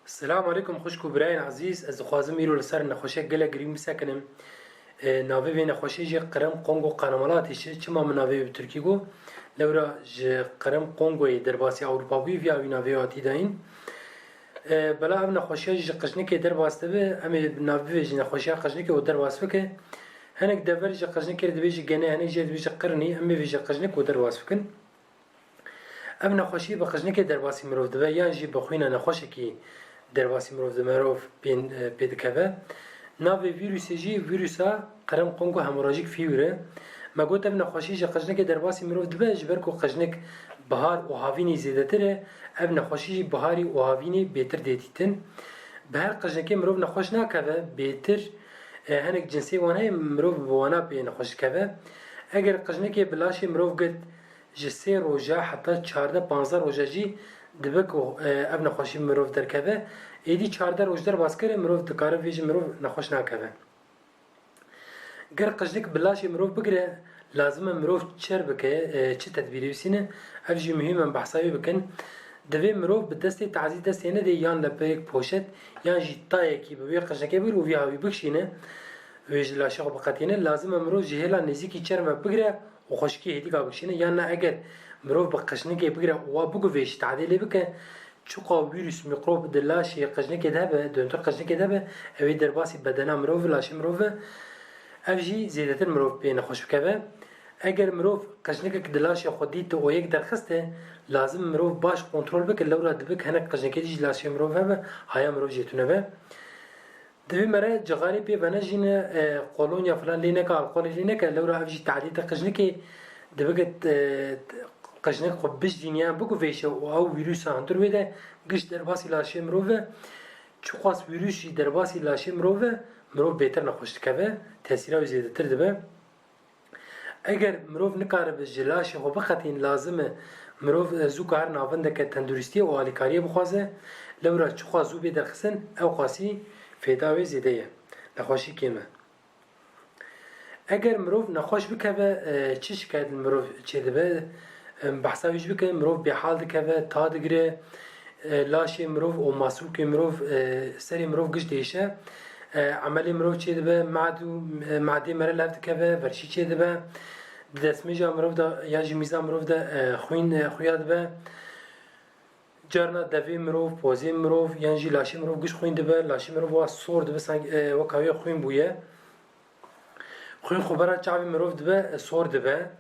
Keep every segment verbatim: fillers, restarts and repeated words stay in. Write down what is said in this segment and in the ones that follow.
Selamun aleykum xwişk û birayên ezîz. Ez dixwazim îro li ser nexweşiyek gelek girîng bisekinim. E, navê vê nexweşiyê jî Qirem Kongo Qanamalatîş e. Çima min navê wê bi tirkî got? Lewra ji Qirem Kongoyê derbasî Ewropa bûyî, viya wî navê wê hatî dayîn. E, bela ev nexweşiya jî ji qijnikê derbas dibe, em ê bi nav bivêjin nexweşiya qijnikê û derbas bike. Hinek dever ji qijnikê re dibêjin genê, hinek jê dibêjin qirnî, em ê vêjin qijnik û derbas bikin. Ev nexweşî bi qijnikê derbasî mirov dibe yan jî bi xwîna nexweşekî derbasî mirov di merov pê, pê dikeve. Navê vîrusê jî vîrusa Qirem Kongo hemorajîk fîwir e. Me got ev nexweşî ji qijnikê derbasî mirov dibe, ji ber ku qijnik bihar û havînî zêdetir e, ev nexweşî jî biharî û havînî bêtir dê dîtin. Bi her qijnikê mirov nexweş nakeve, bêtir, e, hinek cinsê wan heye, mirov bi wana pê nexweş dikeve. Eger qijnikê bi laşê mirov girt, ji sê roja heta çardeh panzdeh roja jî dibe ku, e, ev nexweşî mirov derkeve. Êdî çardeh roj derbas kire, mirov dikare vêjin mirov nexweş nakeve. Ger qijnik bi laşê mirov bigire, lazim e mirov çer bike, e, çi tedbîrê bisîne, ev jî muhîm e, em behsa wê bikin. Divê mirov bi destê tazî destê nede yan lepeyek poşet, yan jî tayekî bi wê qijnikê bigire û vî hawî bikişîne, wê ji laşê xwe biqetîne. Lazim e mirov ji hêla nêzîkî çerm ve bigire û xweşikê hêdîka bikişîne. Yan na eger mirov bi qijnikê bigire û wa biguvêj, tahdê lê bike, çiqa vîrus, mîkrob di laşê qijnikê de hebe, di hundir qijnikê de hebe, ew ê derbasî bedena mirov ve, laşê mirov ve, ev jî zêdetir mirov pê nexweş bikeve. Eger mirov qijnikek di laşê xwe dît û yek derxiste, lazim mirov baş kontrol bike, lewra dibik hinek qijnikê dî ji laşê mirov hebe, haya mirov jê tune be. Divê mere cixarê pê venejîne, e, kolonya filan lê neke, alkolê lê neke, lewra ev jî tadî te qijnikê dibike, e, qijnik xwe bijdîniye, biguvêşe û ew vîrusa hundir wê de giş derbasî laşê mirov ve. Çiqas vîrus jî derbasî laşê mirov ve, mirov bêtir nexweş dikeve, tesîra wî zêdetir dibe. Eger mirov nikaribe ji laşê xwe biqetîn, lazim e mirov, e, zû ka her navendeke tenduristiyê û alîkariyê bixwaze. Lewra çiqas zû bê derxistin, ewqasî fêda wê zêde ye. Nexweşî kêm e. Eger mirov nexweş bikeve, e, çi şikayet li mirov çêdibe? Em behsa wî jî bikin, mirov bêhal dikeve, ta digire, e, laşê mirov û masûlkê mirov, e, serê mirov giş diêşe, e, emelê mirov çêdibe, mad û, e, madê mere lev dikeve, verşî çêdibe, di destmêja mirov de yan jî mîza mirov de, e, xwîn, e, xuya dibe. Carna devê mirov, pozê mirov yan jî laşê mirov giş xwîn dibe, laşê mirov wa sor dibe, sanki, e, weka wê xwîn bûye. Xwîn xwe bera çavê mirov dibe, sor dibe.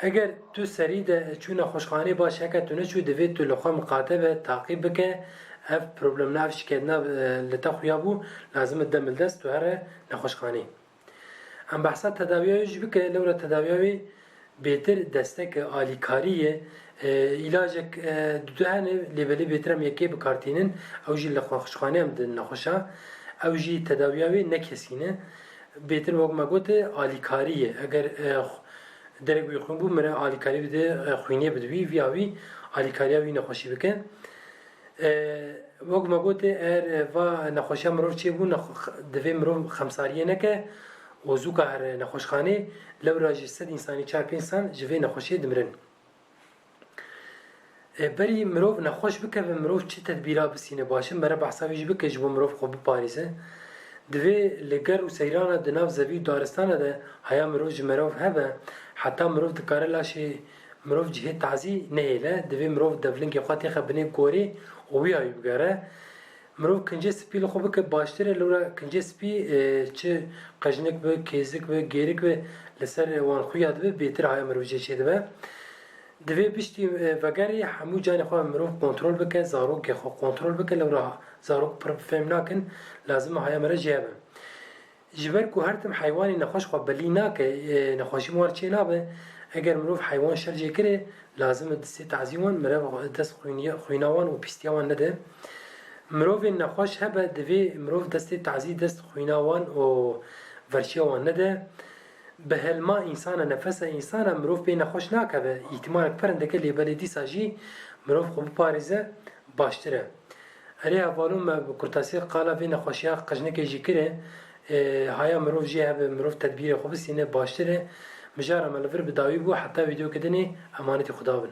Eger tu serî de çû nexweşxanê baş heke tu neçû, divê tu li xwe miqate be, taqîb bike. Ev problemna, ev şikayetna, e, li te xuya bû, lazim e demildest tu here nexweşxanê. Em behsa tedawiya wê jî bike, lewra tedawiya wê bêtir destek alîkarî ye. E, îlacek, e, du du hene, lê belê bêtir em yekê bi kar tînin. Ew jî li nexweşxanê em didin nexweşa. Ew jî tedawiya wê ne kesî ne. Bêtir wek me got, alîkarî ye. Eger, e, xw-, derek wî xwîn bû, mire alîkarî bide, e, xwînê bide wî, viya wî alîkariya wî nexweşî bike. E, wek me gotê, eger, e, va nexweşiya mirov çêbû, nexwe-, divê mirov xemsariyê neke û zû ka here nexweşxanê, lewra ji sed însanî çar pênc însan ji vê nexweşiyê dimirin. E, berî mirov nexweş bikeve, mirov çi tedbîra bisîne baş e, mere behsa wî jî bike ji bo mirov xwe biparêze. Divê li ger û seyrana di nav zevî û daristana de haya mirov ji merov hebe, heta mirov dikare laşê mirov cihê tazî nehêle, divê mirov devlingê xwe têxe binê gorê û wî awî bigere. Mirov kincê spî li xwe bike baştir e, lewra kincê spî, e, çi qejnik be, kêzik be, gêrik be, li ser wan xuya dibe, bêtir haya mirov cihê çêdibe. Divê piştî, e, vegerî hemû canê xwe mirov kontrol bike, zarokê xwe kontrol bike, lewra zarok pir fêm nakin, lazim e haya mere jê hebe. Ji ber ku her tim heywanê nexweş xwe belî nake, e, nexweşî wan çê nabe, eger mirov heywan şer jê kire, lazim e destê tazî wan, mirov dest xwîniye-, xwîna wan û pîstiya wan nede. Mirovên nexweş hebe, divê mirov destê tazî dest xwîna wan û verşiya wan nede. Bi helma însana, nefesa însana mirov pê nexweş nakeve, îhtimalek pirindek e, lê belê dîsa jî mirov xwe biparêze baştir e. Erê hevalû, me bi kurtasî qala vê nexweşiya qijnikê jî kire. Ê, haya mirov jê hebe, mirov tedbîrê xwe bisîne baştir e. Mijara me li vir bi dawî bû, heta vîdeoyeke dinê emanetî Xuda bin.